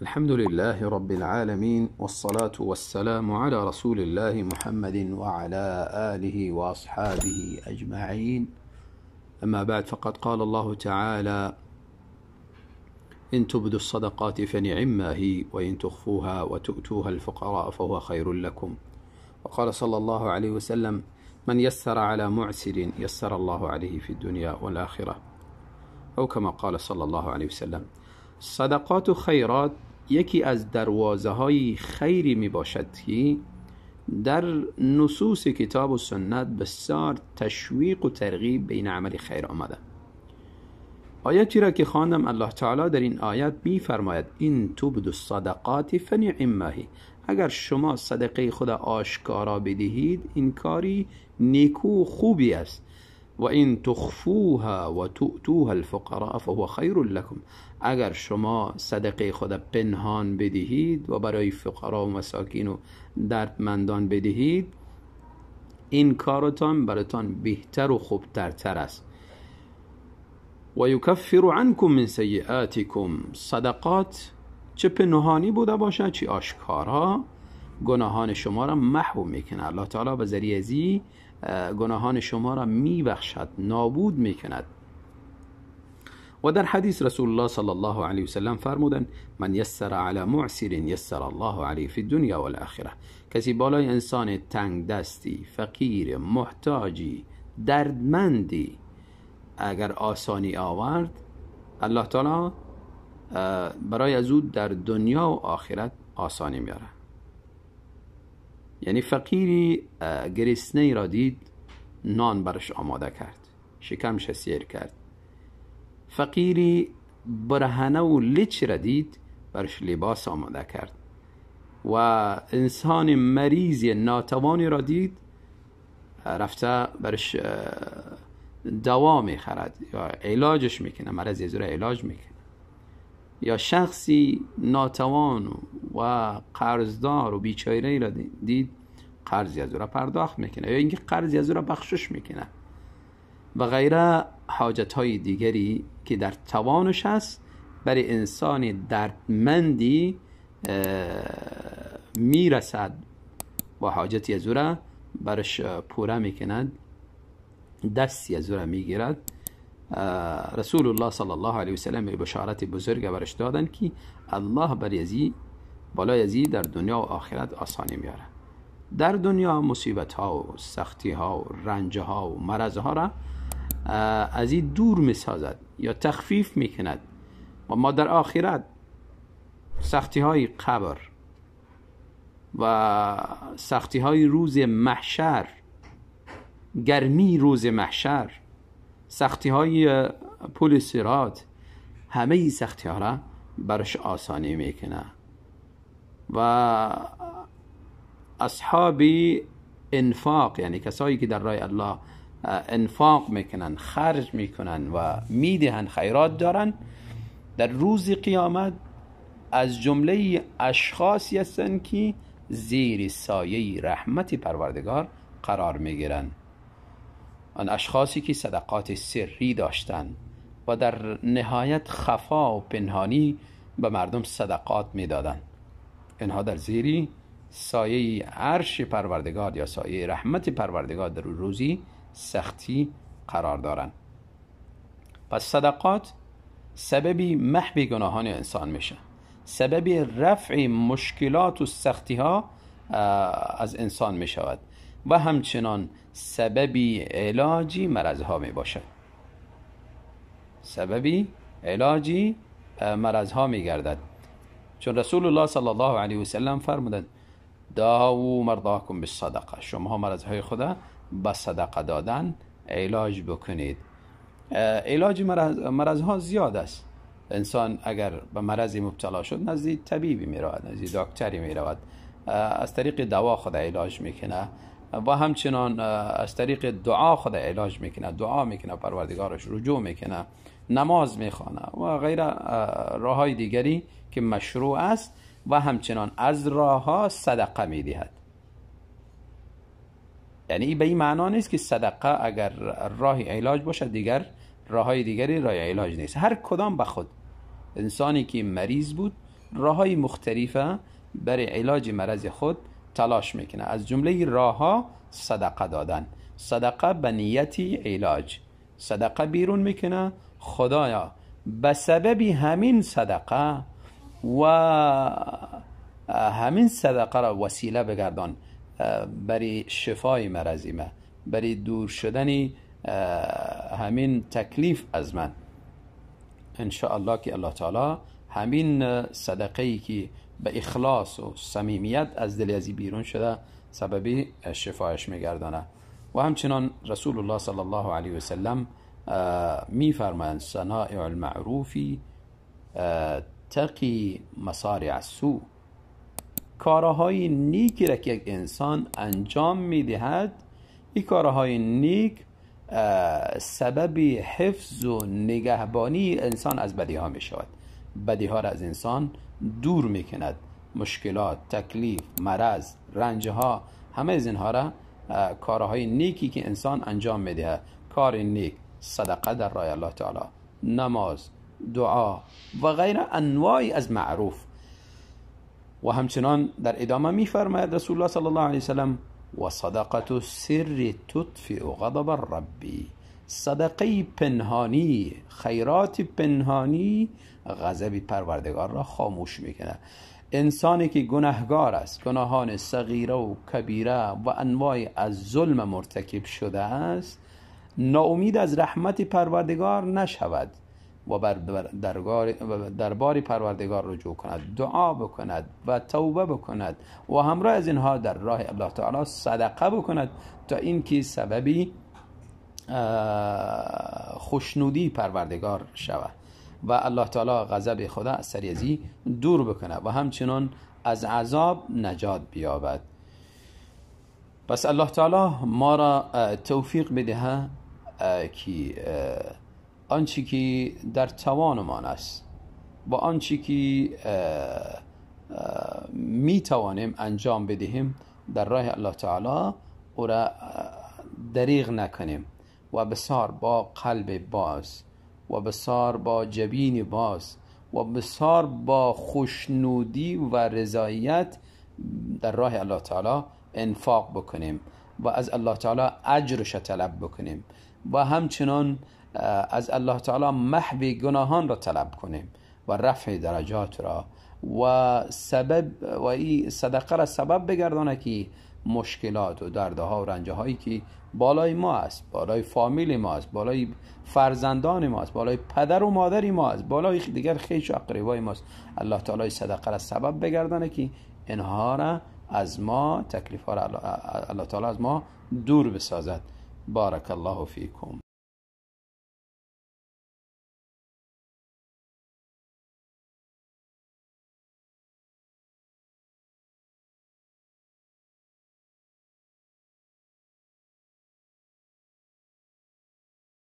الحمد لله رب العالمين، والصلاة والسلام على رسول الله محمد وعلى آله وأصحابه أجمعين. أما بعد، فقد قال الله تعالى: إن تبدوا الصدقات فنعما هي، وإن تخفوها وتؤتوها الفقراء فهو خير لكم. وقال صلى الله عليه وسلم: من يسر على معسر يسر الله عليه في الدنيا والآخرة، أو كما قال صلى الله عليه وسلم. صدقات و خیرات یکی از دروازه های خیری می باشد که در نصوص کتاب و سنت بسیار تشویق و ترغیب بین عمل خیر آمده. آیتی را که خواندم، الله تعالی در این آیت می فرماید: این تبدوا الصدقات فنعما هی. اگر شما صدقه خود آشکارا بدهید، این کاری نیکو و خوبی است. و این تخفوها و تؤتوها الفقراء فهو خیر لكم. اگر شما صدقه خود پنهان بدهید و برای فقرا و مساکین و دردمندان بدهید، این کارتان براتان بهتر و خوبترتر است. و یکفر عنکم من سیئاتکم. صدقات چه پنهانی بوده باشد چه آشکارا، گناهان شما را محو میکنه. الله تعالی به ذریعه ازی گناهان شما را میبخشد، نابود میکند. و در حدیث رسول الله صلی الله علیه وسلم فرمودند: من یسر علی معسر یسر الله علیه فی الدنیا والآخرة. کسی بالای انسان تنگ دستی، فقیر، محتاجی، دردمندی اگر آسانی آورد، الله تعالی برای از او در دنیا و آخرت آسانی میاره. یعنی فقیری گرسنه را دید، نان برش آماده کرد، شکمش سیر کرد. فقیری برهنه و لچ را دید، برش لباس آماده کرد. و انسان مریض ناتوانی را دید، رفته برش دوا میخرد یا علاجش میکنه، مرض از او را علاج میکنه. یا شخصی ناتوان و قرضدار و بیچاره را دید، قرضی از او را پرداخت میکنه یا اینکه قرضی از او را بخشش میکنه و غیره. حاجت های دیگری که در توانش هست برای انسان دردمندی میرسد و حاجتی از او را برش پوره میکند، دستی از او را میگیرد. رسول الله صلی الله علیه وسلم بشارت بزرگ برش دادن که الله بر ازی بالای ازی در دنیا و آخرت آسانی میاره. در دنیا مصیبت ها و سختی ها و رنج ها و مرض ها را از این دور میسازد یا تخفیف میکند، و ما در آخرت سختی های قبر و سختی های روز محشر، گرمی روز محشر، سختی های پل صراط، همه این سختی ها را برش آسانی میکنه. و اصحاب انفاق، یعنی کسایی که در راه الله انفاق میکنن، خرج میکنن و میدهن، خیرات دارن، در روز قیامت از جمله اشخاصی هستند که زیر سایه رحمت پروردگار قرار میگیرن. آن اشخاصی که صدقات سری داشتن و در نهایت خفا و پنهانی به مردم صدقات میدادن، اینها در زیر سایه عرش پروردگار یا سایه رحمت پروردگار در روزی سختی قرار دارند. پس صدقات سبب محو گناهان انسان میشه، سبب رفع مشکلات و سختی ها از انسان میشود و همچنان سبب علاجی مرض ها می باشد، سبب علاجی مرض ها می گردد. چون رسول الله صلی الله علیه وسلم فرمودند: داووا مرضاکم بالصدقه. شما مرض های خدا با صدقه دادن علاج بکنید. علاج مرض ها زیاد است. انسان اگر به مرضی مبتلا شد، نزد طبیبی می رود، نزد دکتری می رود، از طریق دوا خود علاج میکنه و همچنان از طریق دعا خود علاج میکنه، دعا میکنه، پروردگارش رجوع میکنه، نماز میخوانه و غیره راه های دیگری که مشروع است، و همچنان از راه ها صدقه میدهد. یعنی به این معنا نیست که صدقه اگر راه علاج باشد دیگر راه های دیگری راه علاج نیست. هر کدام به خود. انسانی که مریض بود راه های مختلفه برای علاج مرض خود تلاش میکنه. از جمله راه ها صدقه دادن، صدقه به نیت علاج، صدقه بیرون میکنه، خدایا به سبب همین صدقه و همین صدقه را وسیله بگردان برای شفای مرضی ما، برای دور شدن همین تکلیف از من. ان شاء الله که الله تعالی همین صدقه ای که به اخلاص و صمیمیت از دل ازی بیرون شده سبب شفایش میگردانه. و همچنان رسول الله صلی الله علیه و سلم میفرمایند صنائع المعروف تقی مصارع السوء، کارهای نیکی را که یک انسان انجام میدهد، این کارهای نیک سبب حفظ و نگهبانی انسان از بدی ها می شود، بدی ها را از انسان دور می کند، مشکلات، تکلیف، مرض، رنج ها، همه از اینها را کارهای نیکی که انسان انجام می دهد، کار نیک، صدقه در راه الله تعالی، نماز، دعا و غیر انواعی از معروف. و همچنان در ادامه می فرماید رسول الله صلی الله علیه وسلم و صدقة السر تطفئ غضب الرب، صدقه پنهانی، خیرات پنهانی غضب پروردگار را خاموش میکنه. انسانی که گناهگار است، گناهان صغیره و کبیره و انواع از ظلم مرتکب شده است، ناامید از رحمت پروردگار نشود و بر دربار پروردگار رجوع کند، دعا بکند و توبه بکند و همراه از اینها در راه الله تعالی صدقه بکند تا اینکه سببی خوشنودی پروردگار شود و الله تعالی غضب خدا از سر ازی دور بکنه و همچنان از عذاب نجات بیابد. پس الله تعالی ما را توفیق بدهد که آنچه که در توانمان است و آنچه که می توانیم انجام بدهیم در راه الله تعالی او را دریغ نکنیم و بسیار با قلب باز و بسیار با جبین باز و بسیار با خوشنودی و رضایت در راه الله تعالی انفاق بکنیم و از الله تعالی اجرش طلب بکنیم و همچنان از الله تعالی محو گناهان را طلب کنیم و رفع درجات را و سبب و این صدقه را سبب بگردانه که مشکلات و دردها و رنجهایی که بالای ما است، بالای فامیل ما است، بالای فرزندان ما است، بالای پدر و مادر ما است، بالای دیگر خویش و اقربای ما است، الله تعالی صدقه را سبب بگردانه که اینها را از ما، تکلیف ها را الله تعالی از ما دور بسازد. بارک الله فیکم.